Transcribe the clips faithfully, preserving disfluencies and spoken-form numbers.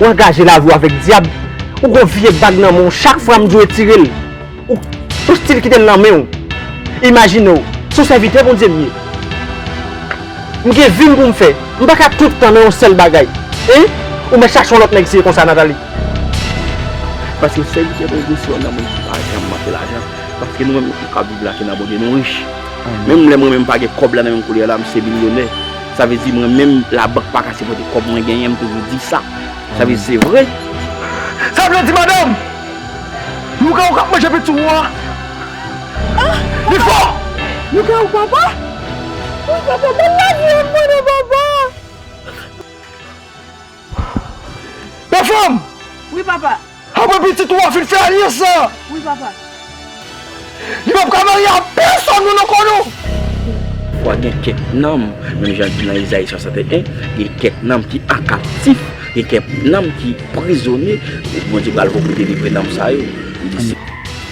Ou angaje lavi w avèk dyab. Ou gon vye bag nan men w. Chak fwa m di w retire l, ou, ou still kite l nan men w. Imajine w, se yon sèvitè Bondye m ye. M gen vi m pou m fè. M pa ka tout tan nan yon sèl bagay. Hein? Ou mèt chache yon lòt nèg si e konsa, Nathalie. Paske sèvitè Bondye se yon nonm ki pa janm manke lajan. Paske nou menm nou k ap viv la, se nan Bondye nou rich. Menm lè mwen menm pa gen kòb la nan men m kounye a la, m se milyonè. Sa vle di mwen menm labank pa ka sipòte kòb mwen genyen, m toujou di sa. Sa vle di se vre. Sa vle di madanm, lougarou k ap manje piti ou an, li fò. Lougarou papa? Wi papa, ban m lavi m, mwen non papa. Pèfòm! Wi papa. Apre pitit ou a fin fè alyans lan, wi papa, li p ap ka marye a pèsonn, nou nan kò nou. Fwa gen kèk nanm, menm jan l di nan Ezayi swasannteyen, gen kèk nanm ki an kaptif, gen kèk nanm ki prizone. Bondye pral voye pou delivre nanm sa yo. Li di se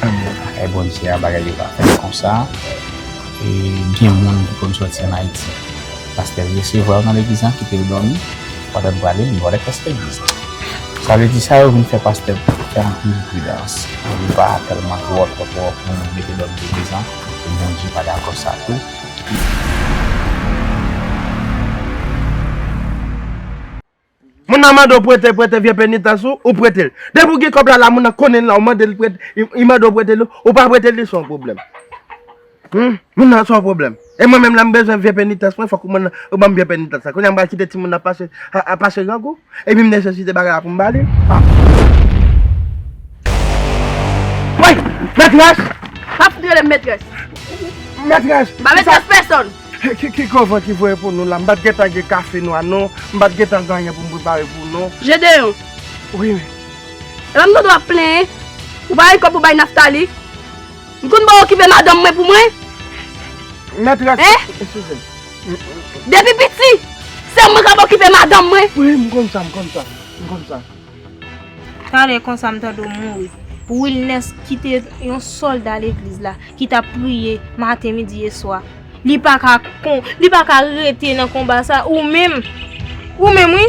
Ann, lakay Bondye a, bagay yo pa fèt konsa. E gen moun ki konn sòti ann Ayiti. Pastè resevwa yo nan legliz lan, kite yo dòmi. Pandan n prale, li vòlè kès legliz lan. Sa vle di sa yo vin fè pastè fè anpil pridans. Li pa tèlman twò, twò, twò pou moun mete dòmi legliz lan. E Bondye pa dakò sa tou. Moun nan mande w prete, prete vye penitans ou, ou prete l. Depi w gen kòb la, la moun nan konnen l la, ou mande l prete, li, li mande w prete l, ou pa prete l, li se yon pwoblèm. Hmm? Moun nan se yon pwoblèm. E mwen menm, lè m bezwen vye penitans mwen, fòk ou moun nan, ou ban m vye penitans la. Kounye a m pral kite timoun nan pase, a, a pase grangou, epi m nesesite bagay la pou m ba li. Ah. Woy! Mètrès! Pa fout rele m mètrès. Mètrès! M pa mètrès pèsonn. Ki, ki, ki kovan ki voye pou nou la? M pa t gentan gen kafe nwa non. M pa t gentan gen anyen pou m prepare pou nou. Jedeyon. Wi. E pa m tande w ap plenyen. Ou pa gen kòb pou bay Naftali? M konn ba w okipe madanm mwen pou mwen? Mètrès, hein? Eskize m. Depi piti, se mwen k ap okipe madanm mwen. Wi, m konn sa, m konn sa. M konn sa. Talè konsa m tande w mouri. Wilnès ki te yon sòlda legliz la, ki t ap priye maten, midi e swa. Li pa ka kon, li pa ka rete nan konba sa. Ou menm, ou menm wi.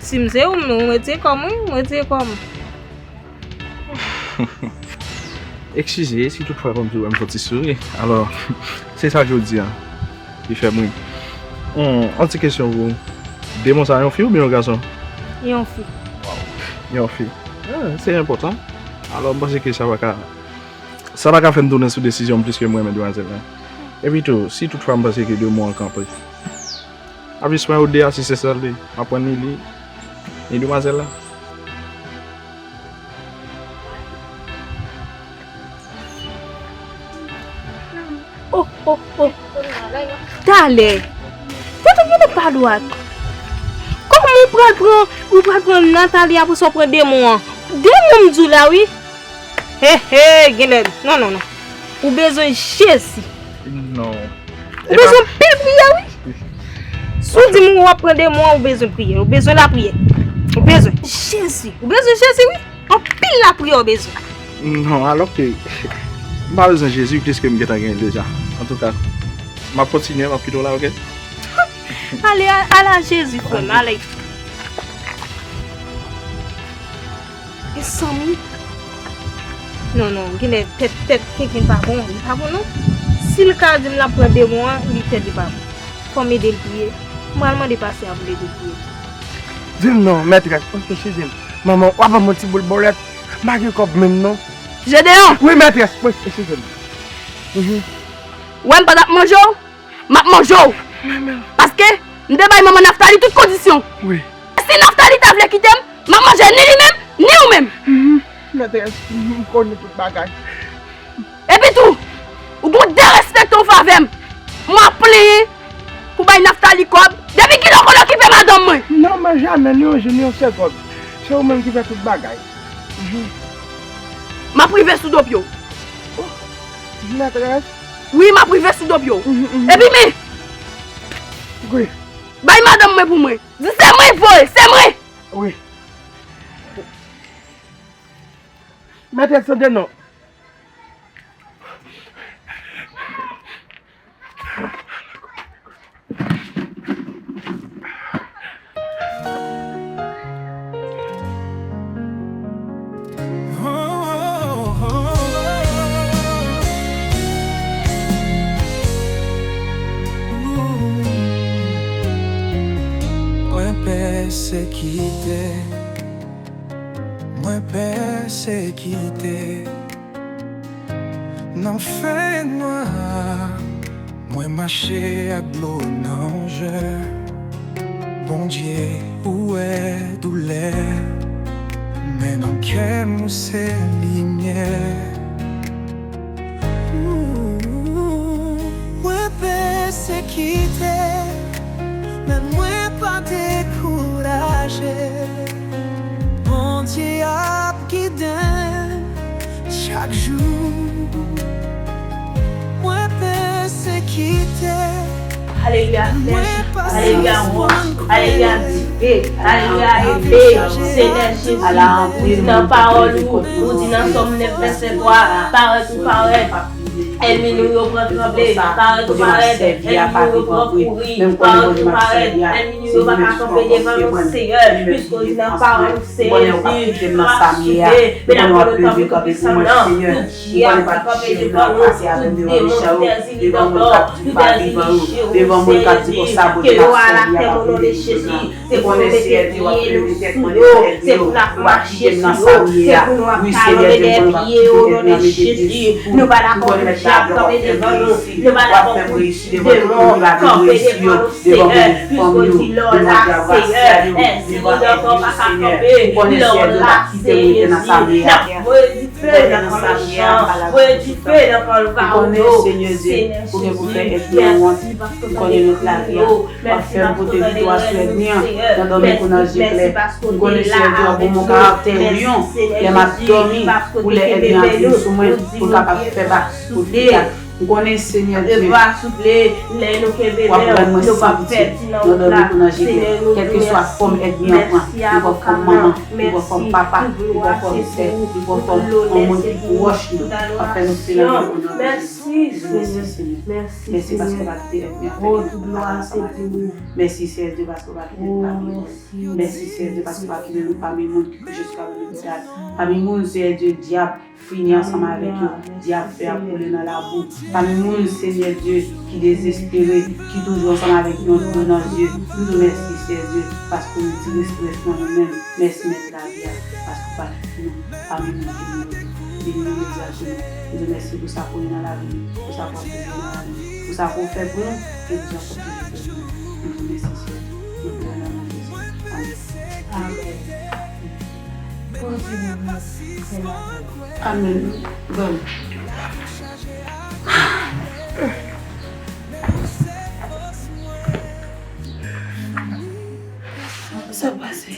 Si m se ou, m retire kò m wi, m retire kò m. Eskize, si toutfwa fò m di w wè m fè yon ti souri. Alò, se sa jodi a ki fè m ri. Hmm, yon ti kesyon pou ou. Demon sa, yon fi oubyen yon gason? Yon fi. Yon fi. Ah, se enpòtan. Alò, m panse ke sa pa ka, sa pa ka fè m tounen sou desizyon m pliske m renmen demwazèl la. Epi tou, si toutfwa m panse ke demon an kanpe, ap jis pran yo de a, si se sèl li, m ap pran ni li, ni demwazèl la. Oh, oh, oh. Talè. Tande, genlè pa dwat. Kòman ou pral pran, ou pral pran Nathalie apre sa w pran demon an? Demon m di w la wi. He, he, genlè. Non, non, non. Ou bezwen Jezi. Non. Ou bezwen anpil priyè wi. Si w di m w ap pran demon an, ou bezwen priyè. Ou bezwen lapriyè. Ou bezwen Jezi. Ou bezwen Jezi wi. Anpil lapriyè w bezwen. Non, alò ke m pa bezwen Jezi pliske m gentan genyen l deja. Antouka, m ap kontinye, m ap kite w la, oke? Ale, a-, al a Jezi, frè m, ale. Mezanmi. Non, non, genlè tèt, tèt kenken pa bon, li pa bon non. Si l ka di m l ap pran demon an, li tèt li pa bon. Fò m ede l priye. M pral mande pastè a pou l ede l priye. Di m non, mètrès. Oke, eskize m. Manman, w a ban m yon ti boul bòlèt. M pa gen kòb menm non. Jedeyon! Wi, mètrès. Wi, eskize m. Mhm. Ou wè m pa t ap manje w? M ap manje w. Paske m te bay manman Naftali tout kondisyon. Wi. Si Naftali ta vle kite m, m ap manje ni li menm, ni ou menm. Mhm. Mètrès, m konnen tout bagay. Epi tou, ou gon derespekte w fè avè m. Mwen ap plenyen pou bay Naftali kòb. Depi kilè w konn okipe madanm mwen? Non, mwen jamè, ni yon jou, ni yon segond. Se ou menm ki fè tout bagay. Mhm. M ap rive sou do pye w. Oh, mètrès. Wi, m ap rive sou do pye w. Mhm, mhm. Epi men, wi, bay madanm mwen pou mwen. Di se mwen ki voye, se mwen. Wi. Mètrès, tande non. Kite mwen pèsekite nan fènwa, mwen mache ak dlo nan je. Bondye, ou wè doulè, men nan kè m ou se limyè. Mwen pèsekite, men mwen pa dekouraje. Bondye ap gide m chak jou. Mwen pèsekite, Alelouya, flèch. Alelouya, wòch. Alelouya, dife. Alelouya, epe. Senyè Jezi, ou di nan pawòl ou, ou di nan Sòm nèf vèsè twa, parèt ou parèt, ènmi nou yo pran tranble, parèt ou parèt, ènmi nou yo pran kouri, parèt ou parèt, ènmi nou yo pa ka kanpe devan nou, Senyè, piske ou di nan pawòl ou, Senyè Jezi, w ap soufle, men n ap pran lotòrite pisan nan, tout djab ki kanpe devan nou, tout demon, tout èzili dantò, tout èzili chirurjyen, Jezi, ke yo al atè, o non de Jezi. Se pou nou mete pye nou sou yo, se pou n ap mache sou yo, se pou nou ap talone dèyè pye yo, o non de Jezi. Nou pa dakò pou djab kanpe devan nou, nou pa dakò pou demon kanpe devan nou, Senyè, piske w di lè w la, Senyè, èzili dantò pa ka kanpe, lè w la, Senyè Jezi, n ap voye dife nan kan mechan, voye dife nan kan lougawou yo, Senyè Jezi, mèsi paske w tande priye nou. W ap fè m pote viktwa sou ènmi an nan dòmi kou nan je klè. M konnen, Senyè Dye, w ap ban m yon karaktè lyon lè m ap dòmi, pou lè ènmi an vin sou mwen, pou l kapab fè bak sou pye a. M konnen, Senyè Dye, w ap rann mwen santi nan dòmi kou nan je klè. Kèlkeswa fòm ènmi an pran, li pran fòm manman, li pran fòm papa, li pran fòm sè, li pran fòm yon moun ki pwòch nou, w ap fè nou fè nan dòmi kou nan je klè. Mèsi, Senyè. Mèsi, paske w pa kite ènmi an fè ansanm avèk nou. Mèsi, Senyè Dye, paske w pa kite nou pami moun. Mèsi, Senyè Dye, paske w pa kite nou pami moun ki kouche sou kado lopital. Pami moun, Senyè Dye, dyab fini ansanm avèk yo. Dyab fè ap woule nan labou. Pami moun, Senyè Dye, ki dezespere, ki toujou ansanm avèk yon dlo nan zye. Nou di w mèsi, Senyè Dye, paske w retire estrès nan nou menm. Mèsi, Mèt lavi a, paske w pa kite nou pami moun ki mouri. Beni nou, egzalte nou. Nou di w mèsi pou sa ke w ye nan lavi nou, pou sa ke w ap fè nan lavi nou, pou sa ke w fè pou nou, e pou sa ke w ap toujou fè pou nou. Nou di w mèsi, Senyè. Nou di w nan non Jezi. Amèn. Amèn. Kontinye, Senyè. Amèn. Bon. Sa pase.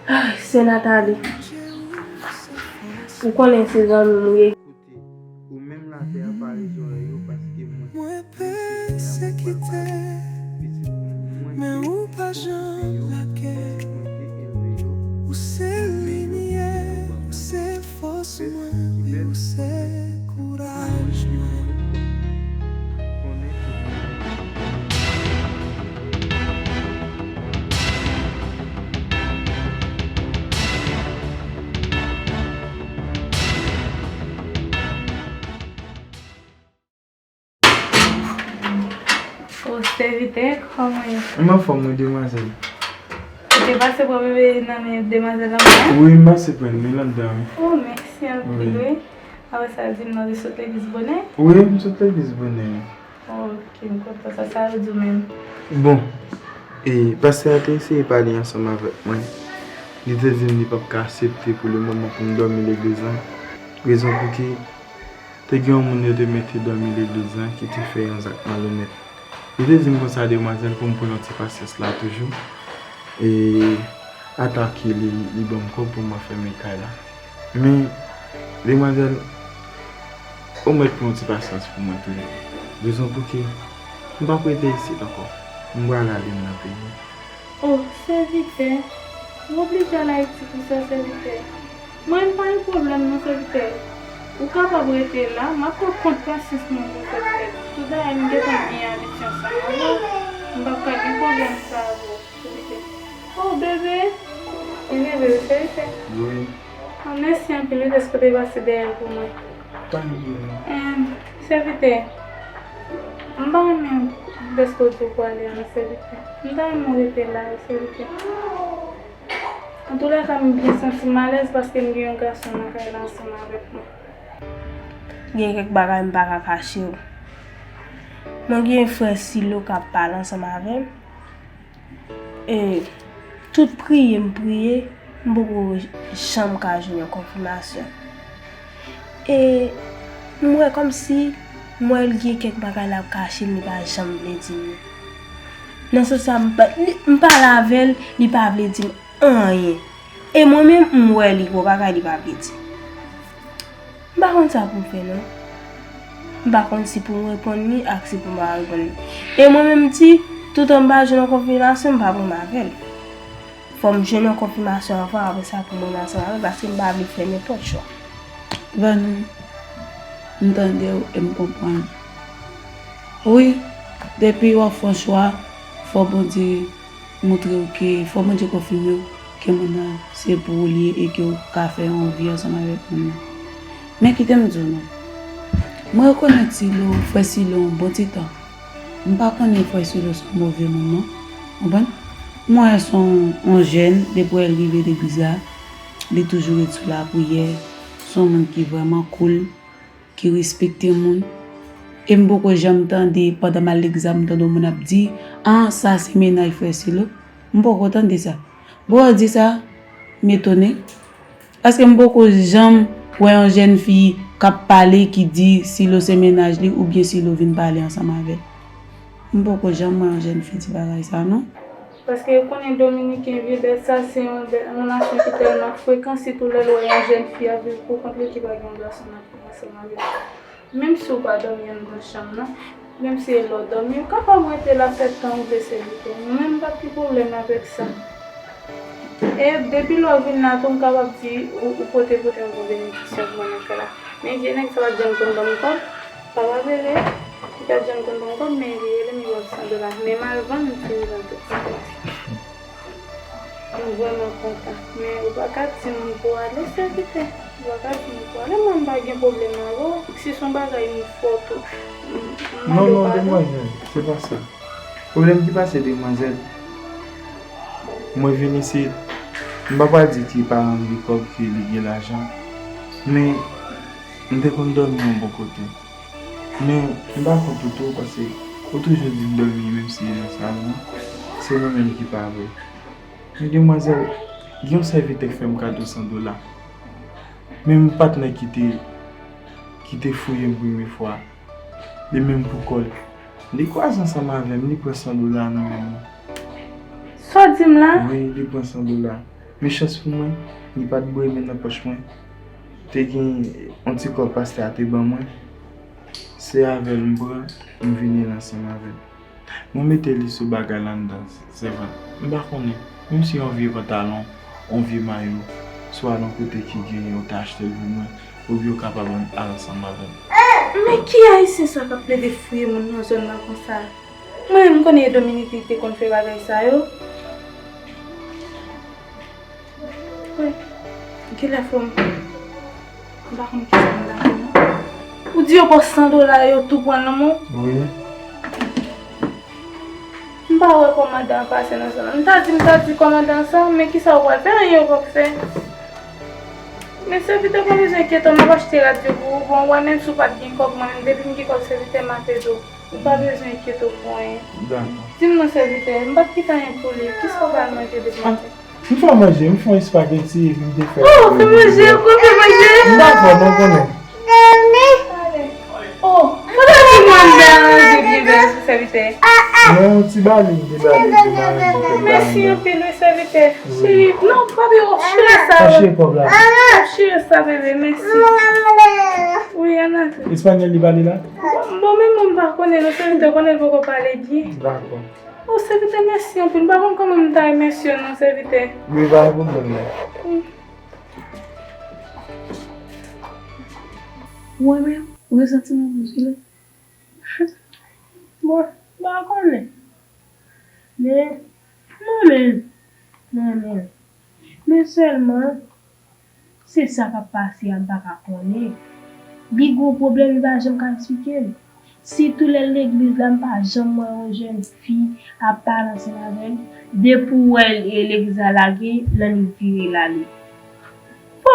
Ay, sè Nathalie. Ou konnen se zanmi m ou ye. Koute, ou menm latè a pare zòrèy yo, paske mwen, mwen pèsekite, men ou pa janm lage. Ou se limyè, ou se fòs mwen, wi, ou se kouraj mwen. O, sèvitè, kòman ye? M anfòm, wi, demwazèl. Ou te pase pran bebe nan men demwazèl la, wi? Wi, m pase pran l, men l anndan, wi. O, mèsi anpil, wi. Apre sa, di m non, ou te sot legliz bonè? Wi, m sot legliz bonè. Ok, m kontan sa. Sa yo di w menm? Bon, e, pastè a te eseye pale ansanm avèk mwen. Li te di m li p ap ka aksepte pou lemoman pou m dòmi legliz lan. Rezon pou ki te gen yon moun yo te mete dòmi legliz lan ki te fè yon zak malonèt. Li te di m konsa, demwazèl, pou m pran yon ti pasyans la toujou. E ata ke li, li ban m kòb pou mwen fèmen kay la. Men, demwazèl, ou mèt pran yon ti pasyans pou mwen toujou. Rezon pou ki m p ap rete isit ankò. M pral ale m nan peyi m. O, sèvitè, ou oblije al Ayiti pou sa, sèvitè. Mwen, m pa gen pwoblèm non, sèvitè. Ou kapab rete la, m ap pran kont pasyans mwen pou sèvitè. Tout bagay m gentan gen abitye ansanm avè w. M p ap ka gen pwoblèm sa avè w, sèvitè. O, bebe! Li reve wi, sèvitè. Wi. O, mèsi anpil wi dèske w te pase dèyè l pou mwen. Pa gen pwoblèm. Em, sèvitè, m pa renmen Dèske w di w prale an, sèvitè. M ta renmen w rete la wi, sèvitè. Antoulèka, m byen santi m alèz paske m gen yon gason nan kay la ansanm avèk mwen. Gen kèk bagay m pa ka kache w. Mwen gen frè Silo k ap pale ansanm avè m. E tout priye m priye, m poko janm ka jwenn yon konfimasyon. E m wè kòmsi m wè l gen kèk bagay l ap kache m, li pa janm vle di m. Nan sans sa, m pa, li, m pale avè l, li pa vle di m anyen. E mwen menm, m wè li, gon bagay li pa vle di m. M pa konn sa pou m fè non. M pa konn si pou m reponn li ak si pou m pa reponn li. E mwen menm m di, toutan m pa jwenn yon konfimasyon, m pa pran m avè l. Fò m jwenn yon konfimasyon anvan, apre sa pou m renmen ansanm avè l, paske m pa vle fè nenpòt chwa. Vanou, m tande w e m konprann. Wi, depi w ap fè yon chwa, fò Bondye montre w ke, fò Bondye konfime w ke moun nan se pou ou li ye e ke w ka fè yon vi ansanm avèk moun nan. Men kite m di w non. Mwen rekonèt Silo, frè Silo, yon bon ti tan. M pa konnen frè Silo se yon move moun non. Konprann? Mwen wè se yon, yon jèn, depi w wè l rive legliz la, li toujou ret sou lapriyè. Se yon moun ki vrèman cool, ki respekte moun. E m poko janm tande, pandan m al legliz la, m tande yon moun ap di, "Ah, sa se mennaj frè Silo." M poko tande sa. Bon, w di sa, m etone. Paske m poko janm wè yon jèn fi k ap pale ki di Silo se mennaj li oubyen Silo vin pale ansanm avè l. M poko janm wè yon jèn fi di bagay sa non. Paske ou konnen Dominiken vye bèt sa se yon bèt, yon nasyon ki tèlman frekan, sitou lè l wè yon jèn fi ap viv pou kont li ki pa gen yon gason nan ansanm avè l. Menm si w pa dòmi anndan chanm nan, menm si e lè w dòmi, ou kapab rete la fè tan ou vle sèvitè. Mwen menm m p ap gen pwoblèm avèk sa. E depi lè w vin la tou, m kapab di ou, ou pote pote yon bon benediksyon pou mwen nan kay la. Men vye nèg sa pa t janm konn ban m kòb, pa pa rele, li pa t janm konn ban m kòb, men li rele m, li ban m san dola. Men m al vann, m fini vann tout sa. M vrèman kontan. Men ou pa ka di moun pou w ale, sèvitè. Ou pa ka di moun pou w ale, mwen m pa gen pwoblèm avè w. Si se yon bagay m fè w tou, m, m mande w padon. Non, non, demwazèl, se pa sa. Pwoblèm ki pase, demwazèl, mwen vin isit, m pa pral di ke paran m gen kòb, ke li gen lajan. Men, m te konn dòmi yon bon kote. Men, m pa kont ou tou, paske ou toujou di m dòmi, menm si e nan salon an, se mwen menm ki pa vre. Men demwazèl, gen yon sèvitè k fè m kado san dola. Menm patnè ki te, ki te fouye m premye fwa, li menm pou kò l. Li kwaze ansanm avè m, li pran san dola nan men mwen. Sa w di m la? Wi, li pran san dola. Men chans pou mwen, li pa t bwè men nan pòch mwen. Te gen yon ti kòb pastè a te ban mwen. Se avè l m pran, m vini la ansanm avè l. Mwen mete li sou bagay la anndan, sèvant. M pa konnen, menm si yon vye pantalon, yon vye mayo, swa nan kote ki gen, ou ta achte l pou mwen, oubyen ou kapab al ansanm avè m. Men ki ayisyen sa k ap plede fouye moun nan zòn nan konsa? Mwen menm m konnen e Dominiken ki te konn fè bagay sa yo. Wi. Genlè fò m, m pa konn kisa m ta fè non. Ou di yo pran san dola, yo tou pran l nan men w? Wi. M pa wè kòmandan an pase nan zòn nan. M ta di, m ta di kòmandan sa, men kisa w pral fè? Anyen w p ap fè. Men sèvitè, pa bezwen enkyete w, m ap achte rad yo pou ou. Bon, w wè, menm si w pa t gen kòb, mwen menm, depi m gen kòb, sèvitè, m ap ede w. Ou pa bezwen enkyete w pou anyen. Dakò. Di m non, sèvitè, m pa t kite anyen pou li. Kisa w ba l manje depi maten? M fè w manje, m fè w espageti, epi m te fè... Oh, fè manje, ou konn fè manje? M pa fò, mwen konnen. Oh, fò w di mwen m deranje byen bèl sèvitè. Non, ti bali, m te bali, m te bali, m te bali. Mèsi anpil, wi, sèvitè. Wi. Cheri, non, pa vle w chire sa. Pa chire kòb la. Pa chire sa, bebe, mèsi. Wi, Ana. Espanyòl li pale la? Bon, men mwen m pa konnen non, sèvitè, konnen l poko pale byen. Dakò. O, sèvitè, mèsi anpil. M pa konn kòman m ta remèsye w non, sèvitè. Wi, pa gen pwoblèm non. Mwen menm, ou gen santiman pou Silo? Bon, m pa konnen. Men, mwen menm, mwen menm. Men sèlman, se sa k ap pase a, m pa ka konnen. Li gon pwoblèm, li pa janm ka eksplike m. Sitou lè l legliz la, m pa janm wè yon jèn fi ap pale ansanm avè l. Depi w wè l, e legliz la lage, l annik vire l ale. Fò,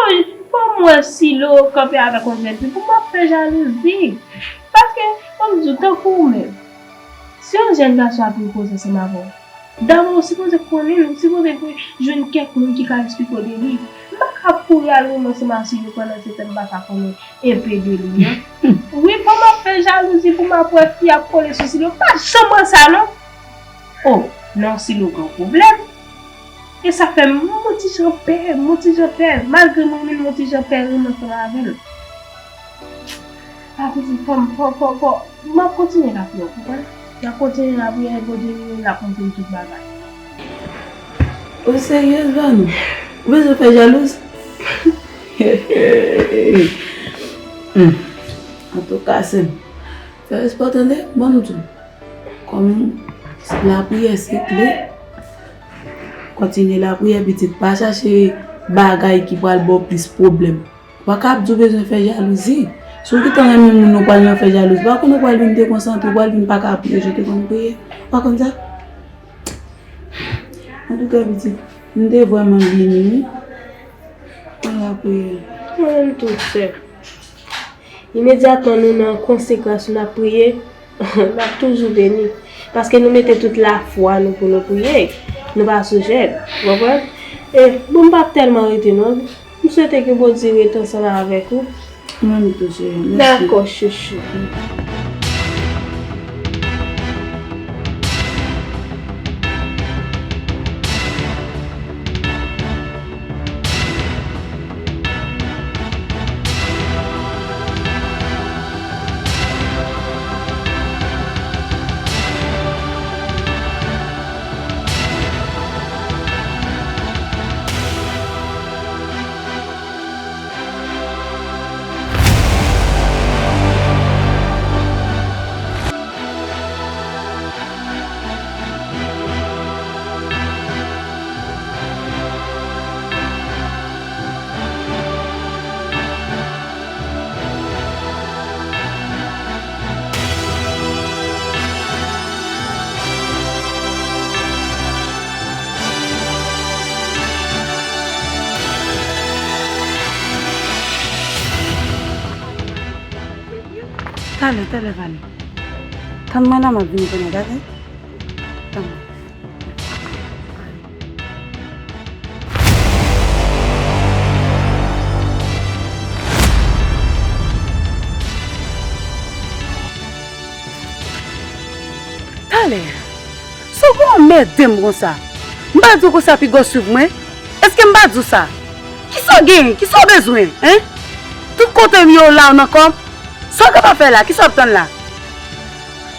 fò m wè Silo kanpe avèk yon jèn fi pou m ap fè jalouzi. Paske, ban m di w, tankou ou menm, si yon jèn gason ap vin koze ansanm avè w, dabò ou sipoze konnen l, ou sipoze jwenn kèk moun ki ka eksplike w de li. M pa ka kouri al renmen ansanm ak Silo pandan se tan m pa ka konnen enpe de li an. Wi, fò m ap fè jalouzi pou m ap wè fi ap kole sou Silo. Pa janm wè sa non. Oh, non, Silo gen pwoblèm. E sa fè m yon ti jan pè, m yon ti jan pè. Malgre mwen menm m yon ti jan pè renmen ansanm avè l. Sa vle di fò m, fò, fò, fò, m ap kontinye lapriyè, w konprann? M ap kontinye lapriyè, Bondye li menm l ap montre m tout bagay. Ou seryez, Vani? Ou bezwen fè jalouz? Hmm. Antouka, sè m, fè respè w tande, ban m di w. Kòm lapriyè se kle, kontinye lapriyè, pitit, pa chache bagay ki pral ba w plis pwoblèm. Ou pa ka ap di w bezwen fè jalouzi. Si w gentan renmen moun, ou pral nan fè jalouzi. Pa konn ou pral vin dekonsantre, ou pral vin pa ka priye jan w te konn priye. Ou pa konn sa? Antouka, pitit, m te vrèman beni, wi. Mwen lapriyè. Mwen menm tou, sè. Imedyatman nou nan konsekrasyon, n ap priye, n ap toujou beni. Paske nou mete tout lafwa nou pou nou priye. Nou pa sou jèn. Ou konprann? E, bon, m p ap tèlman rete, non. M swete ke Bondye rete ansanm avèk ou. Mwen menm tou, cheri. Mèsi. Dakò, chouchou. Talè, talè, Vani. Tann mwen la, m ap vini kounye a, tande? Tann mwen. Talè, sa w gen w anmède m konsa? M pa di w konsa piga w swiv mwen? Èske m pa di w sa? Kisa w genyen? Kisa w bezwen, en? Tout kote m ye w la, w nan kò m? Sa w kapab fè la? Kisa w ap tann la?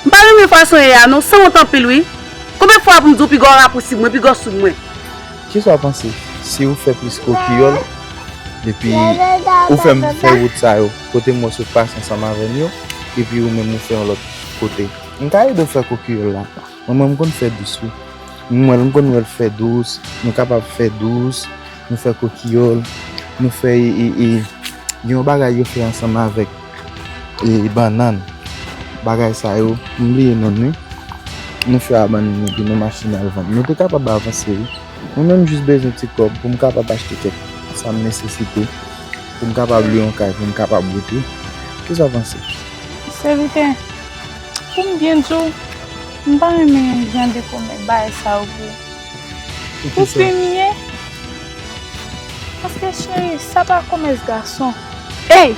M pa renmen fason w ye a non, sanwont anpil wi. Konbyen fwa pou m di w piga w rapwoche mwen, piga w swiv mwen? Kisa w panse si w fè plis kokiyòl, epi ou fè m fè wout sa yo, kote m wè w sot pase ansanm avè m yo, epi ou menm ou fè yon lòt kote? M ka ede w fè kokiyòl la. Mwen menm m konn fè dous wi. M wè l, m konn wè l fè dous, nou kapab fè dous, nou fè kokiyòl, nou fè e, e, e, gen yon bagay yo fè ansanm avèk e, bannann. Bagay sa yo, m bliye non li. Nou fè a bannann epi nou mache n al vann. Nou te kapab avanse wi. Mwen menm jis bezwen ti kòb pou m kapab achte kèk sa m nesesite, pou m kapab lwe yon kay, pou m kapab rete. Kisa w panse? Sèvitè, pou m byen di w, m pa renmen jan de kòmè bagay sa yo pou, pou fi m ye. Paske cheri, sa pa kòmès gason. Ey!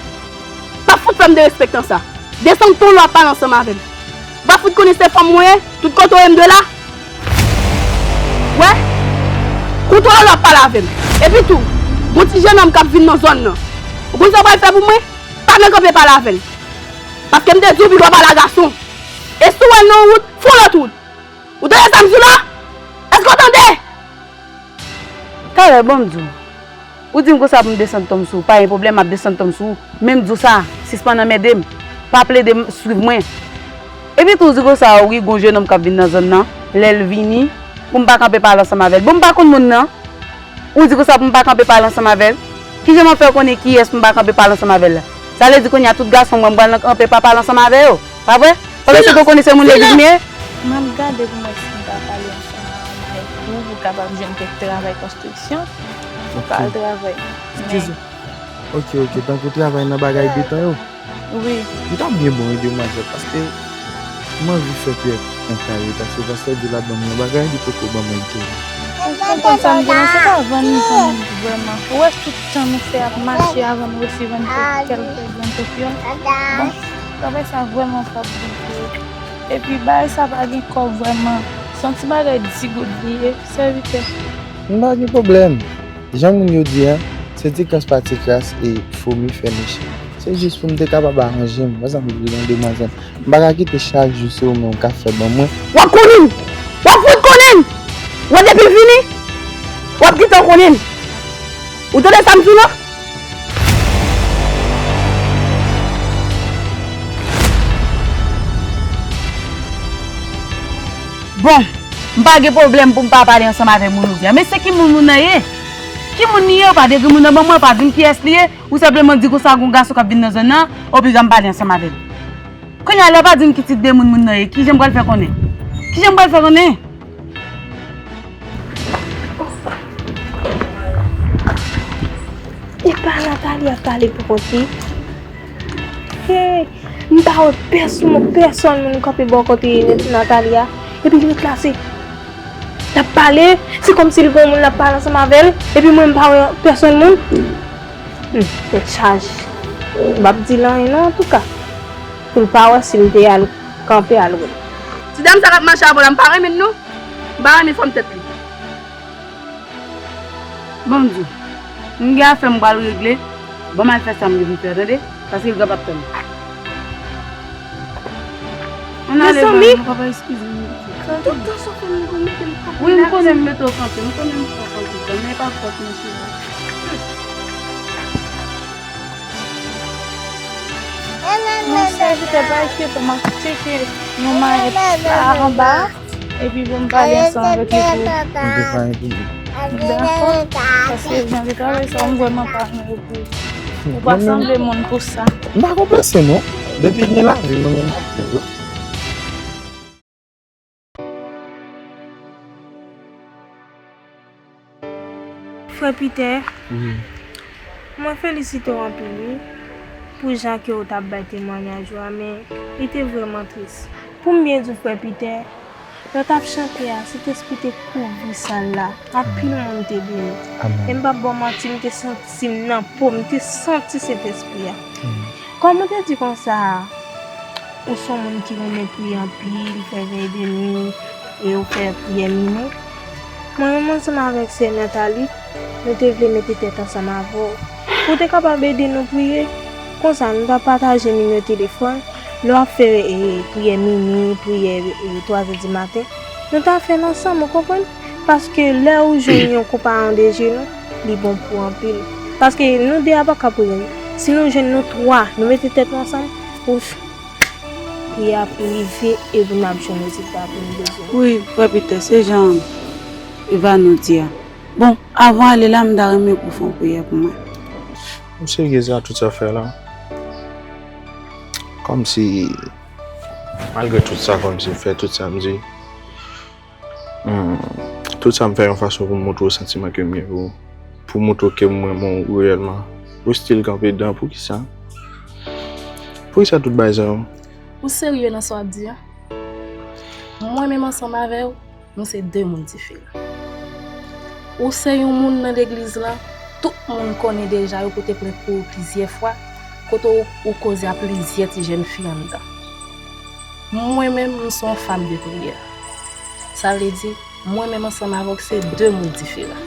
Pa fout fè m derespektan sa. Desann ton lè w ap pale ansanm avè m. Ou pa fout konnen se fanm mwen ye, tout kote w ye m dwe la. Wè? Kontwole lè w ap pale avè m. Epi tou, gon ti jennonm k ap vin nan zòn nan. Ou konn sa w pral fè pou mwen? Pa vle kanpe pale avè l. Paske m te di w piga w pale a gason. E si w wè l nan wout, fè yon lòt wout. Ou tande sa m di w la? Èske w tande? Talè, ban m di w. Ou di m konsa pou m desann ton m sou ou, pa gen pwoblèm, m ap desann ton m sou ou. Men m di w sa, sispann anmède m. Pa plede m, swiv mwen. Epi tou, ou di konsa, wi, gon jennonm k ap vin nan zòn nan, lè l vini, pou m pa kanpe pale ansanm avè l. Bon, m pa konn moun nan. Ou di konsa pou m pa kanpe pale ansanm avè l. Kijan m ap fè konnen kiyès pou m pa kanpe pale ansanm avè l la? Sa vle di kounye a tout gason m wè m pral kanpe pa pale ansanm avè yo. Pa vre? Paske si w te konnen se moun legliz m ye. M ap gade pou m wè si m ka pale ansanm avè w pou w kapab jwenn kèk travay konstriksyon. Ou ka al travay. Men Ok, ok. Tankou travay nan bagay beton yo? Wi. Li t ap byen bon, wi, demwazèl, paske m anvi fè pyès yon kay, paske pastè di l ap ban m yon bagay, li poko ban mwen l toujou. Ou konprann sa m di la, se pa vann li vann vrèman. Ou wè tout tan nou fè ap mache a vann resi, vann kèk kèk vann kèk yon. Bon, travay sa vrèman p ap bon pou ou. Epi bagay sa pa gen kòb vrèman. Se yon ti bagay di goud li ye, sèvitè. M pa gen pwoblèm. Jan moun yo di a, se ti kras pa ti kras e fomi fè mouch. Se jis pou m te kapab aranje m. Wè sa m di w lan, demwazèl. M pa ka kite chak jou se ou menm k ap fè ban mwen. W ap konnen m! W ap fout konnen m! Wè depi l vini, w ap gentan konnen m. Ou tande sa m di w lan? Bon, m pa gen pwoblèm pou m pa pale ansanm avè moun ou di a. Men se ki moun moun nan ye? Ki moun li ye? Ou pa dekri moun nan ban mwen, ou pa di m kiyès li ye. Ou senpleman di konsa gon gason k ap vin nan zòn nan, ou piga m pale ansanm avè l. Kounye a, lè w pa di m ki tip de moun moun nan ye, kijan m pral fè konnen? Kijan m pral fè konnen? E pa Nathalie ap pale pou kont li? Hey, m pa wè pèsonn, pèsonn moun kanpe bò kote Nathalie a. Epi l ret la, se, l ap pale, se kòmsi l gen yon moun l ap pale ansanm avè l, epi mwen m pa wè pèsonn moun. Hmm, tèt chaje. M p ap di l anyen non, antouka. Pou l pa wè si m te al kanpe al wè l. Ti dam sa k ap mache avè w la, m pa renmen l non. M pa renmen fòm tèt li. Ban m di w, m gen afè m pral regle. Ban m al fè sa m vin fè, tande? Paske l gen p ap tann. Ann ale, mezanmi, papa, eskize m. Tout tan sa w fè m, m mete m kanpe. Wi, m konnen m mete w kanpe. M konnen m fè w kanpe, men e pa fòt mwen, cheri. Non, sèvitè, pa enkyete w, m ap tcheke yon mayèt la anba a, epi pou m pale ansanm avèk li tou. M te pa enkyete. Dakò, paske jan de travay sa, m vrèman pa renmen yo pou ou. Ou pa sanble moun pou sa. M pa konpranse non. Depi gen lavi, mwen menm ap viv. Frè Peter, mwen felisite w anpil wi, pou jan ke w t ap bay temwayaj ou a, men li te vrèman tris. Pou m byen di w, frè Peter, lè w t ap chante a, Sentespri te kouvri sal la. Anpil moun te beni. Amèn. E m p ap ba w manti, m te santi m nan po m, m te santi Sentespri a. Kòm ou te di konsa, ou se yon moun ki renmen priye anpil, fè vèy de nwi, e ou fè priyè mini. Mwen menm ansanm avèk sè Nathalie, nou te vle mete tèt ansanm avè w, pou w te kapab ede nou priye. Konsa, nou t ap pataje nimewo telefòn. Lè w ap fè, e, priyè mini, priyè, e, twazè di maten, nou ta fè l ansanm, ou konprann? Paske lè ou jwenn yon konpayon de je nou, li bon pou anpil. Paske nou de a pa ka priye. Si nou jwenn nou twa, nou mete tèt nou ansanm, ouf, priyè a pou rive e pou n ap jwenn rezilta ke nou bezwen. Wi, frè Peter, se jan Ivano di a. Bon, avan ale la, m ta renmen pou w fè yon priyè pou mwen. Ou serye sa, tout sa w fè la? Kòmsi, malgre tout sa, kòmsi m fè tout sa m di, hmm, tout sa m fè yon fason pou m montre w santiman ke m gen pou ou, pou montre w ke m renmen w reyèlman. Ou still kanpe dan, poukisa? Poukisa tout bagay sa yo? Ou serye nan sa w ap di a? Mwen menm ansanm avè w, nou se de moun diferan. Ou se yon moun nan legliz lan, tout moun konnen deja, yo pote plent pou ou plizyè fwa, kote ou, ou koze a plizyè ti jèn fi anndan. Mwen menm, m se yon fanm de priyè. Sa vle di, mwen menm ansanm avè w se de moun diferan.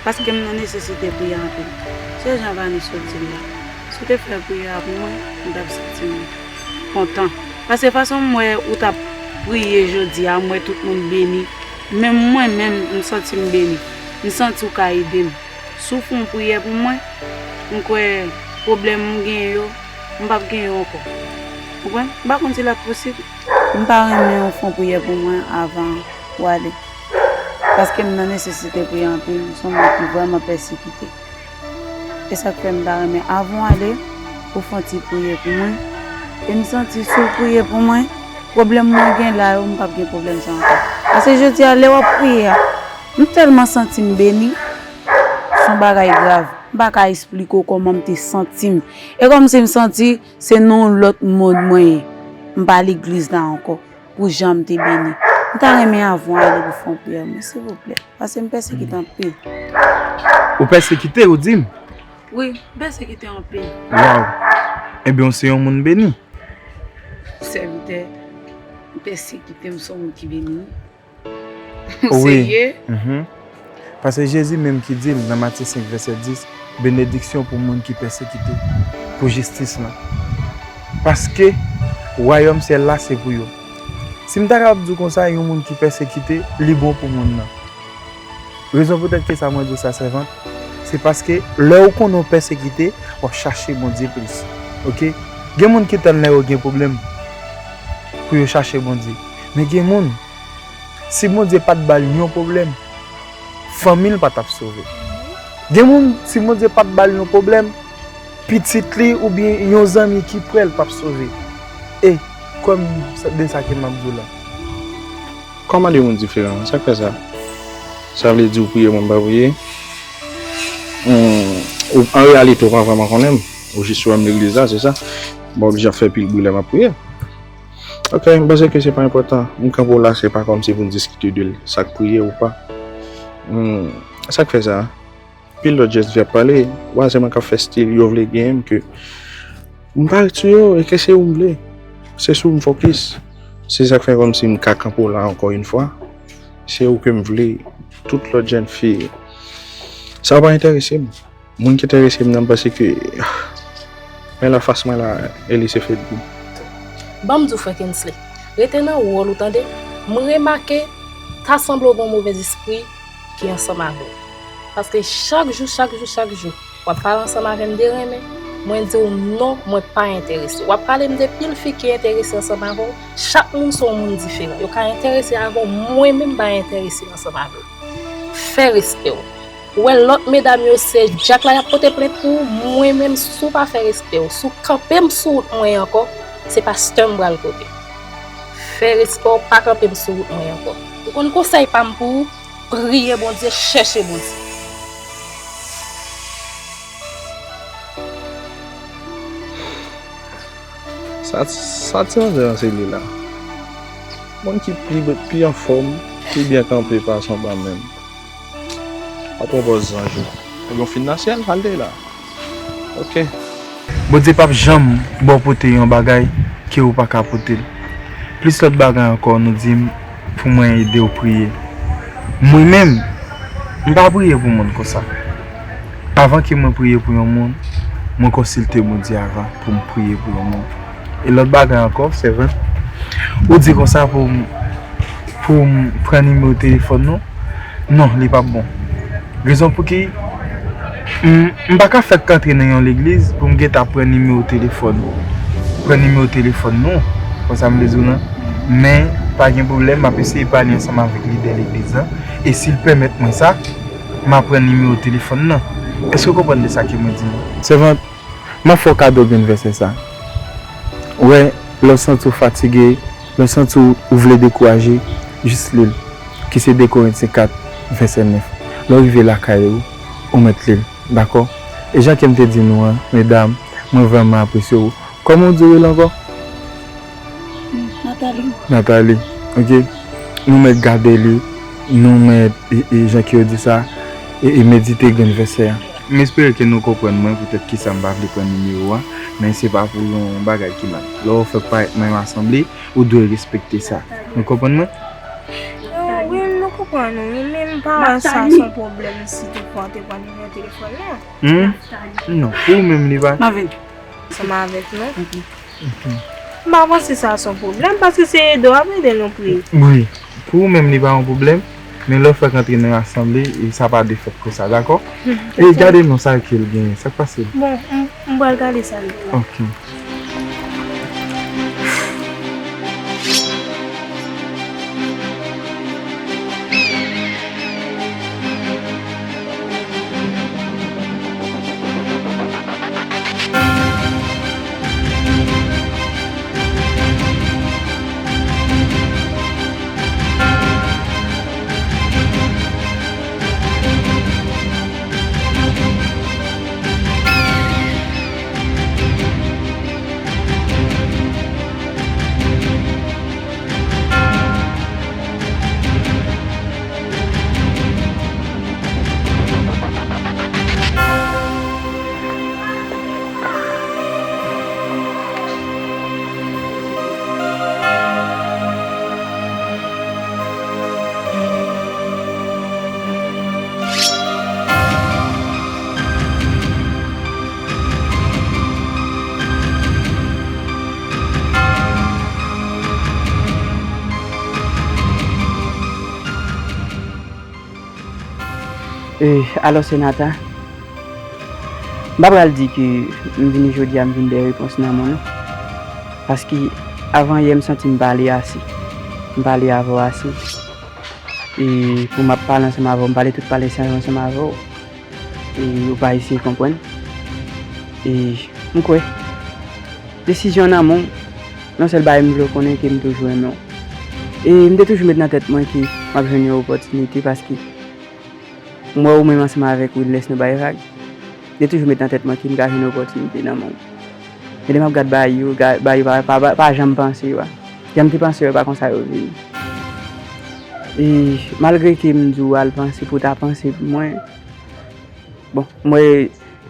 Paske m nan nesesite priyè anpil. Se jan Vanessa di l la. Si w te fè priyè a pou mwen, m t ap santi m kontan. Paske fason m wè ou t ap priye jodi a, m wè tout moun beni. Menm mwen menm, m santi m beni. M santi w ka ede m. Si w fè yon priyè pou mwen, m kwè pwoblèm m genyen yo, m p ap genyen yo ankò. Konprann? M pa konn si l ap posib. M ta renmen w fè yon priyè pou mwen avan w ale. Paske m nan nesesite priyè anpil, m se yon moun ki vrèman pèsekite. E sa k fè m ta renmen avan w ale, ou fè yon ti priyè pou mwen. E m santi si w priye pou mwen, Pwoblèm mwen gen la yo, m p ap gen pwoblèm sa ankò. Paske jodi a, lè w ap priye a, m tèlman santi m beni, se yon bagay grav. M pa ka esplike w kòman m te santi m. E kòmsi m santi se nan yon lòt mond mwen ye. M pa legliz la ankò, pou jan m te beni. M ta renmen avè w ale pou fè yon priyè, mwen, silvouplè. Paske m pèsekite anpil. Ou pèsekite, ou di m? Wi, m pèsekite anpil. Waw! Ebyen, w se yon moun beni. Sèvitè, m pèsekite, m se yon moun ki beni. Wi. Serye? Mhm. Paske Jezi menm ki di l nan Matye senk vèsè dis, benediksyon pou moun ki pèsekite pou jistis lan. Paske wayòm syèl la se pou yo. Si m ta kapab di w konsa, yon moun ki pèsekite, li bon pou moun nan. Rezon poutèt ki sa mwen di w sa, sèvant, se paske lè w konnen w pèsekite, w ap chache Bondye plis. Oke? Gen moun ki tann lè yo gen pwoblèm pou yo chache Bondye. Men gen moun, si Bondye pa t ba l yon pwoblèm, fanmi l pa t ap sove. Gen moun, si Bondye pa t ba l yon pwoblèm, pitit li oubyen yon zanmi ki prè l p ap sove. E, kwè m, de sa ke m ap di w la. Kòman de moun diferan? Sa k fè sa? Sa vle di ou priye, mwen m pa priye? Hmm, ou, an reyalite, ou pa vrèman konnen m. Ou jis wè m legliz la, se sa? Mwen oblije ap fè pil bri lè m ap priye. Ok, m panse ke se pa enpòtan. M kanpe w la, se pa kòmsi pou n diskite de l, sa k priye ou pa. Hmm, sa k fè sa? Pil lòt jèn fi ap pale, vwazen mwen k ap fè stil, yo vle genyen m ke m pa ret sou yo, e ke se ou m vle. Se sou ou m fokis. Se sa k fè kòmsi m ka kanpe w la ankò yon fwa. Se ou ke m vle, tout lòt jèn fi. Sa pa enterese m. Moun ki enterese m nan, m panse ke men lafas mwen la, Elise Fedou. Ban m di w, frè Kensley, rete nan wòl ou, tande. M remake, ta sanble w gen yon movèzespri ki ansanm avè w. Paske chak jou, chak jou, chak jou, w ap pale ansanm avè m de renmen, mwen di w non, mwen pa enterese. W ap pale m de pil fi ki enterese ansanm avè w, chak moun se yon moun diferan. Yo ka enterese avè w, mwen menm m pa enterese ansanm avè w. Fè respè w. Ou wè lòt medam yo se djak la y ap pote plent pou ou, mwen menm si w pa fè respè w, si w kanpe m sou wout mwen ankò, se pastè m pral kote. Fè respè w, pa kanpe m sou wout mwen ankò. Ou konn konsèy pa m pou ou, priye Bondye, chèche Bondye. Sa, sa ti manzè an se li la. Moun ki pi, pi anfòm, pi byen kanpe pa sanba menm. Ap pran pòz zanj ou. Ebyen w fin nan syèl, al de la. Ok. Bondye p ap janm ba w pote yon bagay ke ou pa ka pote l. Plis lòt bagay ankò, nou di m pou mwen ede w priye. Mwen menm, m pa priye pou moun konsa. Avan ke mwen priye pou yon moun, mwen konsilte Bondye avan pou m priye pou yon moun. E lòt bagay ankò, sèvant, ou di konsa pou m, pou m pran nimewo telefòn nou? Non, li p ap bon. Rezon pou ki m, m pa ka fèk antre nan yon legliz pou m gentan pran nimewo telefòn, pran nimewo telefòn nou, konsa m vle di w lan. Men, pa gen pwoblèm, m ap eseye pale ansanm avèk lidè legliz lan. E si l pèmèt mwen sa, m a pran nimewo telefòn nan. Èske w konprann de sa ke mwen di w? Sèvant, m ap fè w kado grenn vèsè sa. Ou wè, lè w santi w fatige, lè w santi w, ou vle dekouraje, jis li l, ki se de Korentyen kat, vèsè nèf. Lè w rive lakay ou, ou mèt li l, dakò? E jan ke m te di nou an, medam, mwen vrèman apresye w. Kòman w di w rele ankò? Nathalie. Nathalie, ok. Nou mèt gade li, nou mèt, e, e, jan ke yo di sa, e, e medite grenn vèsè a. M espere ke nou konprann mwen poutèt kisa m pa vle pran nimewo a, men se pa pou yon bagay ki mal. Lè w fèk parèt nan yon asanble, ou dwe respekte sa. Nou konprann mwen? Wi, nou konprann ou, wi, men m pa wè sa se yon pwoblèm si toutfwa w te pran nimewo telefòn nan. Hmm? Non, pou ou menm li pa. M ap vin. Ansanm avèk nou. M pa panse sa se yon pwoblèm, paske se ede w ap ede nou priye. Wi, pou ou menm li pa yon pwoblèm, men lè w fèk antre nan yon asanble, e sa pa dwe fèt konsa, dakò? E gade non sa ke l genyen, sa k pase l? Bon, m, m pral gade sa l gen la. Ok. E, alò, Senata, m pa pral di ke m vini jodi a, m vin dèyè repons nan men w, non. Paske avan yè, m santi m pa ale ase. M pa ale avè w ase. E pou m ap pale ansanm avè w, m pale tout pale san yo ansanm avè w. E ou pa eseye konprann. E m kwè, desizyon an nan men w, yon sèl bagay m vle w konnen ke m toujou renmen w. E m te toujou met nan tèt mwen ke m ap jwenn yon opòtinite paske m wè ou menm ansanm avèk Wilnes nou bay vag. M te toujou met nan tèt mwen ke m ka jwenn opòtinite nan men w. Men lè m ap gad bagay yo, ga- bagay yo pa, pa, pa, pa janm panse yo a. Jan m te panse yo, e pa konsa yo vini. E malgre ke m di w al panse pou w ta panse pou mwen, bon, m wè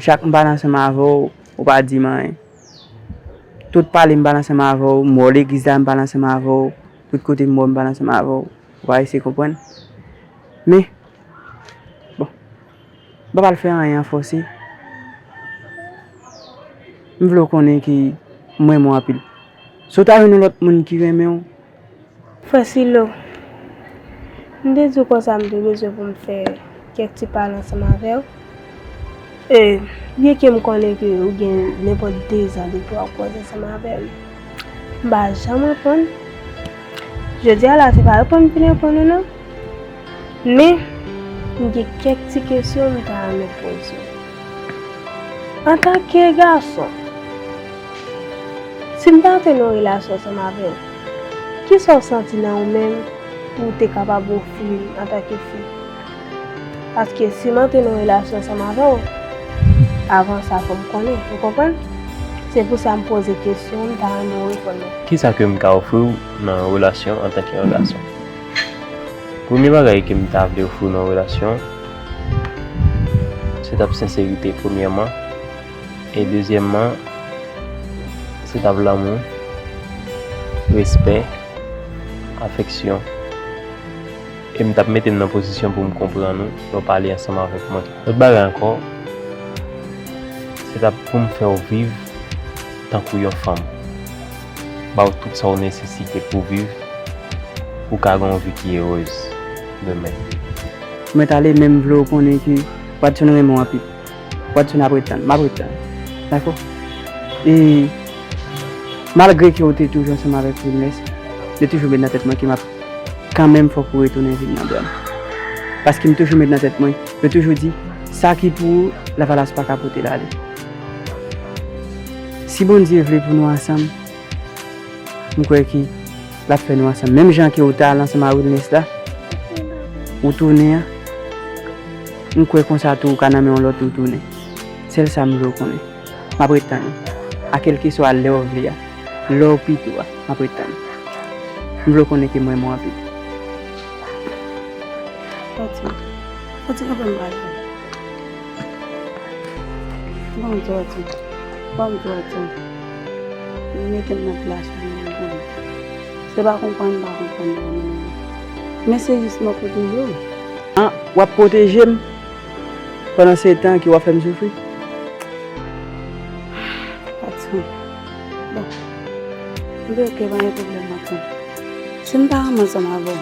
chak m pale ansanm avè w, ou pa di m anyen. Tout pale m pale ansanm avè w, m wè w legliz la m pale ansanm avè w, tout kote m wè w m pale ansanm avè w, ou pa eseye konprann. Men, bon, m pa pral fè anyen an fòse. M vle w konnen ke m renmen w anpil. Si w ta jwenn yon lòt moun ki renmen w, Frè Silo, m te di w konsa m te bezwen pou m fè kèk ti pale ansanm avè w. E, byenke m konnen ke ou gen nenpòt dezan depi w ap koze ansanm avè m, m pa janm reponn. Jodi a la, se pa reponn m vin reponn ou non. Men, m gen kèk ti kesyon m ta renmen poze w. Antanke gason, si m ta te nan yon relasyon ansanm avè w, kisa w santi nan ou menm pou w te kapab ofri m antanke fi? Paske si m antre nan yon relasyon ansanm avè w, avan sa, fò m konnen, ou konprann? Se pou sa m poze kesyon, m ta renmen w reponn mwen. Kisa ke m ka ofri w nan yon relasyon antanke yon gason? Premye bagay ke m ta vle ofri w nan yon relasyon, se t ap senserite premyèman, e dezyèmman, se t ap lanmou, respè, afeksyon. E m t ap mete m nan pozisyon pou m konprann ou lè w pale ansanm avèk mwen. Lòt bagay ankò, se t ap pou m fè w viv tankou yon fanm. Ba w tout sa w nesesite pou viv, pou w ka gen yon vi ki erez demen. Mwen t ale, men m vle w konnen ke Wadson renmen w anpil. Wadson ap ret tann, m ap ret tann. Dakò? E malgre ke w te toujou ansanm avèk Wilnes, m te toujou met nan tèt mwen ke m ap kanmenm fòk ou retounen vin nan bra m. Paske m toujou met nan tèt mwen, mwen toujou di, sa ki pou ou, lavalas pa ka pote l ale. Si Bondye vle pou nou ansanm, m kwè ke l ap fè nou ansanm. Menm jan ke ou t al ansanm a Wilnes la, ou tounen an, m kwè konsa tou ou ka nan men yon lòt ou tounen. Sèl sa m vle w konnen. M ap ret tann ou. A kèlkeswa lè w vle a, lè w pito a, m ap ret tann ou. M vle w konnen ke m renmen w anpil. Fati, Fati, kanpe m pale. Bon, Fati. Bon, Fati. Mete m nan plas ou, mwen konnen. Se pa konprann, pa konprann, pa konprann. Men se jis mwen pwoteje w. An, w ap pwoteje m pandan se tan ke w ap fè m soufri? Patson. Bon. M te oke, pa gen pwoblèm, patson. Si m pa renmen ansanm avè w,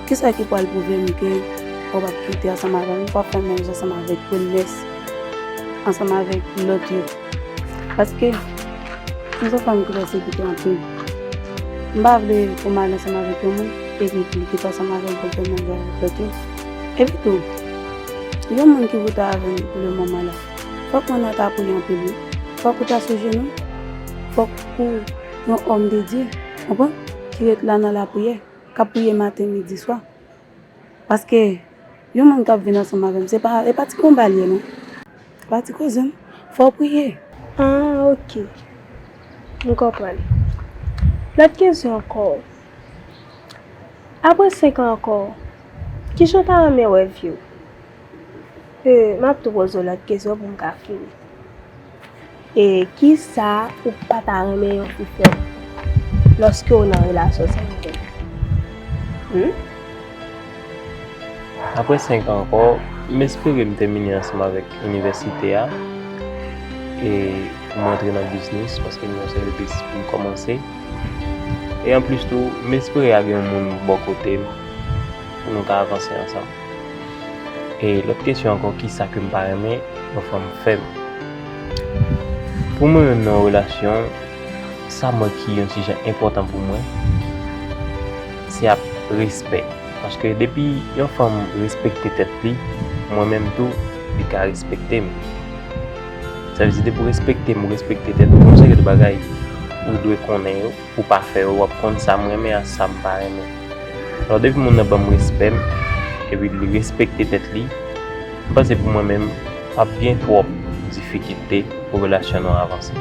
kisa ki pral pwouve m ke w p ap kite ansanm avè m, w p ap fè menm jan ansanm avèk Wilnes, ansanm avèk lòt yo? Paske, m se yon fanm ki pèsekite anpil. M pa vle pou m al ansanm avèk yon moun, epi pou l kite ansanm avè m pou l fè menm jan avèk lòt yo. Epi tou, yon moun ki pou ta avè m pou le moman la, fòk moun nan ta priye anpil, wi. Fòk ou ta sou jenou. Fòk ou yon òm de Dye, konprann? Ki ret la nan lapriyè, k ap priye maten, midi, swa. Paske yon moun k ap vin ansanm avè m, se pa, e pa ti konba l ye, non. E pa ti koze, non. Fò w priye. Ah, oke. M konprann. Lòt kesyon ankò. Apre senk an ankò, kijan w ta renmen wè vi w? E, m ap tou poze w lòt kesyon pou m ka fini. E kisa ou pa ta renmen yon fi fè w lòske w nan relasyon sa avè l? Hmm? Apre senk an ankò, m espere m tèmine ansanm avèk inivèsite a e pou m antre nan biznis, paske m yon sèl biznis pou m kòmanse. E anplis tou, m espere ap gen yon moun bò kote m pou nou ka avanse ansanm. E lòt kesyon ankò, kisa ke m pa renmen yon fanm fè m? Pou mwen menm nan yon relasyon, sa m wè ki yon ti jan enpòtan pou mwen, se ap respè. Paske depi yon fanm respekte tèt li, mwen menm tou, li ka respekte m. Sa vle di depi w respekte m, ou respekte tèt ou, gon seri de bagay ou dwe konnen yo, pou w pa fè yo, w ap konn sa m renmen ak sa m pa renmen. Alò depi moun nan ban m respè m, epi li respekte tèt li, m panse pou mwen menm, p ap gen twòp difikilte pou relasyon nou avanse.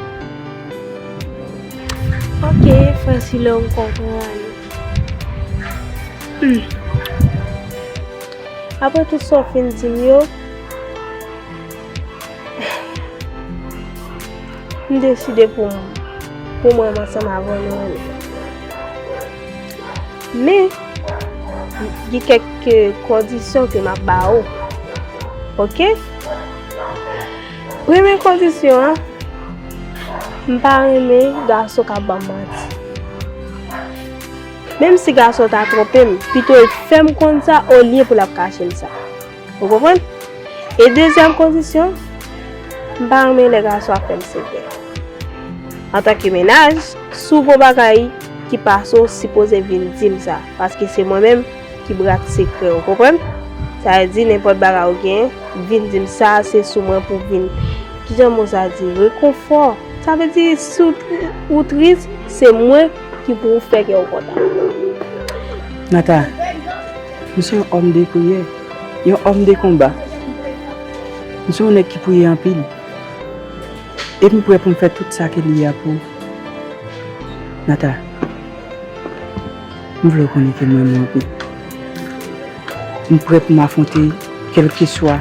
Ok, frè Silo, m konprann. Hmm. Apre tout sa w fin di m yo, m deside pou m pou m renmen ansanm avè w, nou renmen. Men, gen kèk kondisyon ke m ap ba w. Ok? Premye kondisyon an, m pa renmen gason k ap ban m manti. Menm si gason ta twonpe m, pito l fè m konn sa olye pou l ap kache m sa. Ou konprann? E dezyèm kondisyon, m pa renmen lè gason ap fè m sekrè. Antanke mennaj, si w gon bagay ki pase w, sipoze vin di m sa, paske se mwen menm ki brat sekrè, ou konprann? Sa vle di, nenpòt bagay ou gen, vin di m sa, se sou mwen pou vin, kijan mo sa di, rekonfò. Sa vle di, si w tris, se mwen ki pou fè kè w kontan. Nata, m se yon òm de priyè, yon òm de konba. M se yon nèg ki priye anpil. Epi m prè pou m fè tout sa ke li a pou ou. Nata, m vle w konnen ke m renmen w anpil. M prè pou m afwonte kèlkeswa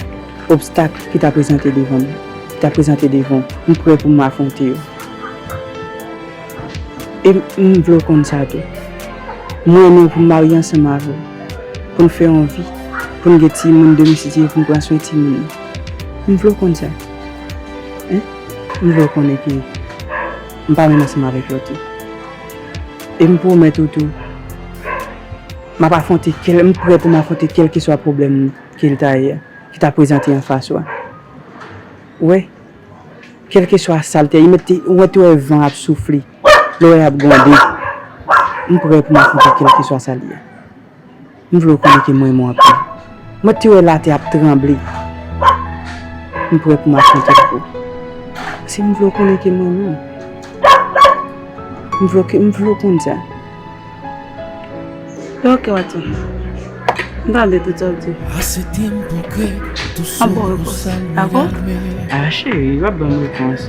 obstak ki ta prezante devan m, ki ta prezante devan w. M prè pou m afwonte yo. E m vle w konn sa tou. Mwen renmen w pou m marye ansanm avè w. Pou n fè yon vi. Pou n gen timoun, domestik, pou n pran swen timoun yo. M vle w konn sa. Hein? M vle w konnen ke m pa menm ansanm avèk lòt yo. E m pwomèt ou tou, m ap afwonte kèl, m prè pou m afwonte kèlkeswa pwoblèm ke l ta ye a, ki ta prezante anfas ou a. Ou wè? Kèlkeswa sa l te ye, ou mèt te, ou mèt te wè van ap soufle, lè w wè y ap gwonde. M prè pou m afwonte kèlkeswa sa l ye a. M vle w konnen ke m renmen w anpil. Mwen te wè latè ap tranble. M prè pou m afwonte l pou ou. Paske m vle w konnen ke m renmen w. M vle w ke, m vle w konn sa. Ok, Watson. M tande tout sa w di. M ap ba w repons, dakò? Ah, cheri, w ap ban m repons.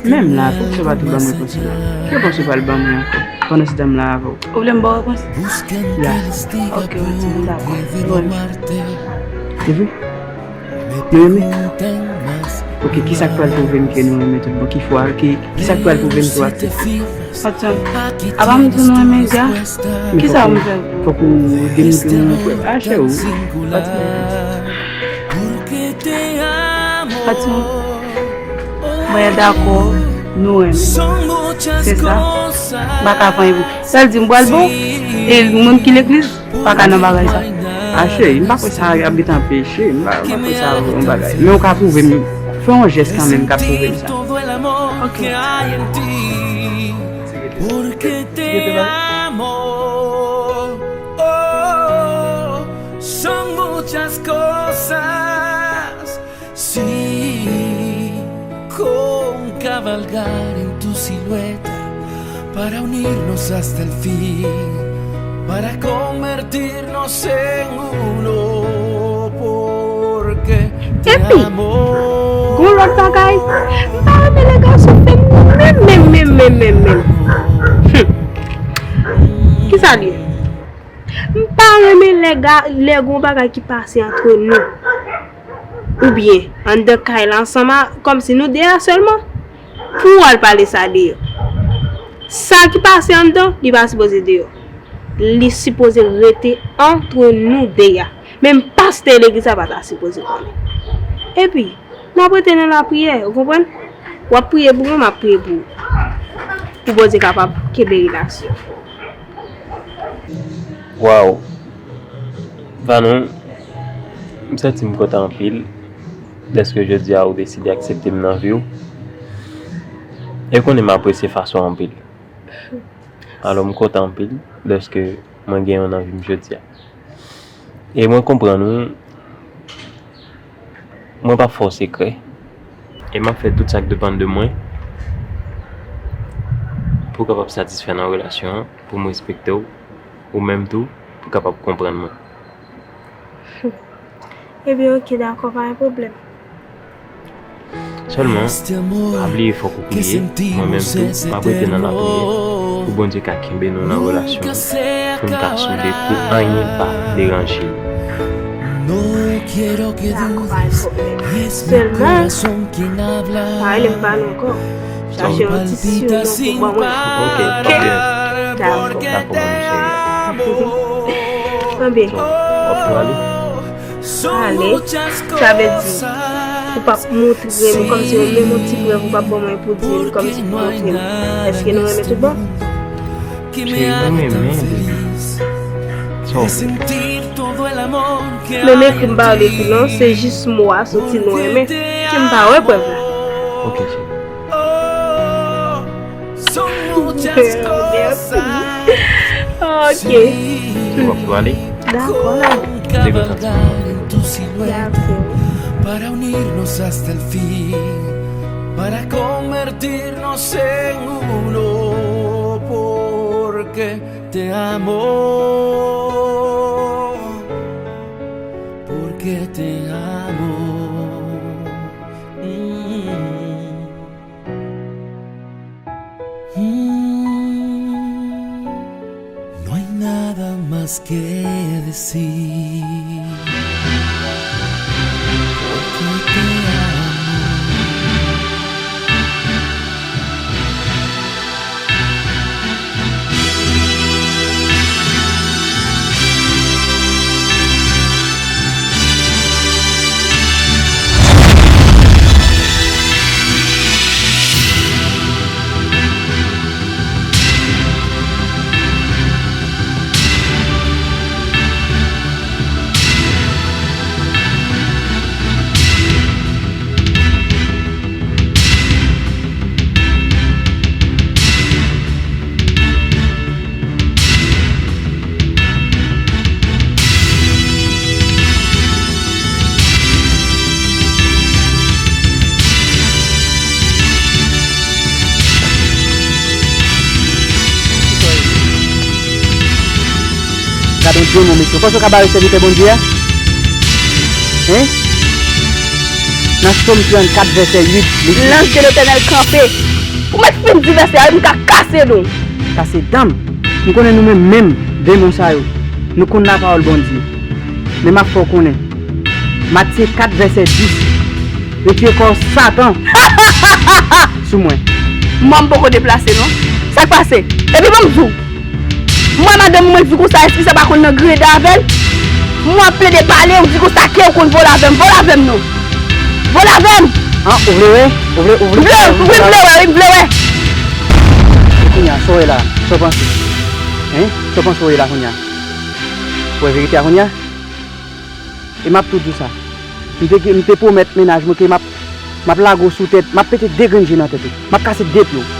Menm la, poukisa w pa tou ban m repons lan? Ki repons ou pral ban mwen ankò? Pandan se tan m la avè w. Ou vle m ba w repons? Ya. Ok, Watson, m dakò. Bon. Se vre? Nou renmen? Ok, kisa k pral pwouve m ke nou renmen tout bon? Ki fwa, ki, kisa k pral pwouve m ke w aksepte? Watson, apa m di w nou renmen Edgar? Kisa m fè? Fòk ou demontre mwen ou prè. Ah, cheri. Watson, mwen dakò, nou renmen. Se sa? M pa ka fè anyen pou. Sa l di m pral bon? E moun ki legliz pa ka nan bagay sa. Ah, cheri, m pa kwè sa ap gentan peche. M pa, m pa kwè sa yon bagay. Men ou ka pwouve m. Fè yon jès kanmenm k ap pwouve m sa. Ok. Porque te amo. Oh, son muchas cosas. Sí, con cabalgar en tu silueta para unirnos hasta el fin, para convertirnos en uno. Porque te Epi, amo. Gon lòt bagay, m pa renmen lè gason fè m menm, menm, menm, menm, menm, menm. Hum. Kisa l ye? M pa renmen lè ga, lè gon bagay ki pase antre nou. Oubyen, anndan kay la ansanm a, kòmsi nou de a sèlman. Pou w al pale sa deyò. Sa ki pase anndan, li pa sipoze deyò. Li sipoze rete antre nou de a. Menm pastè legliz la pa ta sipoze konnen. Epi, n ap rete nan lapriyè, ou konprann? W ap priye pou mwen, m ap priye pou ou. Pou Bondye kapab kenbe relasyon. Waw. Vanou, M santi m kontan anpil dèske jodi a ou deside aksepte m nan vi w. E w konnen m apresye fason w anpil. Alò, m kontan anpil dèske mwen gen w nan vi m jodi a. E mwen konprann ou, mwen p ap fè w sekrè. E m ap fè tout sa k depann de mwen pou w kapab satisfè nan relasyon an, pou m respekte w, ou menm tou, pou w kapab konprann mwen. Ebyen, oke, dakò, pa gen pwoblèm. Sèlman, pa bliye fòk ou priye, mwen menm tou, m ap rete nan lapriyè, pou Bondye ka kenbe nou nan relasyon, pou n ka soude, pou anyen pa deranje nou. Dakò, pa gen pwoblèm. Sèlman, pa rele m pa non ankò. Chache yon ti sinon pou ban mwen. Ok, ok. Dakò. Dakò, m cheri. Anben. So, w ap tou ale? Ale, sa vle di, ou p ap montre m, kòmsi menm yon ti prèv ou p ap ban mwen pou di m, kòmsi pou montre m. Èske nou renmen tout bon? Cheri, nou renmen, baby. So. Menm ekri m pa wè l ekri non, se jis mo a soti nou renmen. Ke m pa wè prèv la. Ok, cheri. Mèsi. Ok. Ou ap pwale? Dakò, la. Te kontan. Dakò. Para unirnos hasta el fin, para convertirnos en uno, porque te amo, porque te amo. Mm. Mm, no hay nada más que decir, porque te amo. Gade yon demon, mesye. Ou panse w ka bare sèvitè Bondye a? Hein? Nan Sòm trannkat, vèsè uit, li di, L'ange de l'Éternel kanpe. Ou mèt fin di vèsè a, wi, m ka kase dan w. Kase dan m. M konnen nou menm, menm demon sa yo, nou konn lapawòl Bondye. Men m ap fè w konnen. Matye kat, vèsè dis. Retire kò Satan sou mwen. Mwen m poko deplase, non. Sa k pase? Epi ban m di w, mwen, madanm ou, mwen di konsa, èske sa pa konn nan greda avè l? Mwen ap plede pale, ou di konsa ke ou konn vole avè m. Vole avè m, non. Vole avè m! An, ou vle wè? Ou vle, ou vle, M vle, ou vle wi, m vle wè, wi, m vle wè. E kounye a, sa w wè la? Sa w panse? Hein? Sa w panse w wè la kounye a? Ou wè verite a kounye a? E m ap tou di w sa. M te, m te pwomèt mennaj mwen ke m ap, m ap lage w sou tèt, m ap pete de grenn je nan tèt ou. M ap kase de pye w.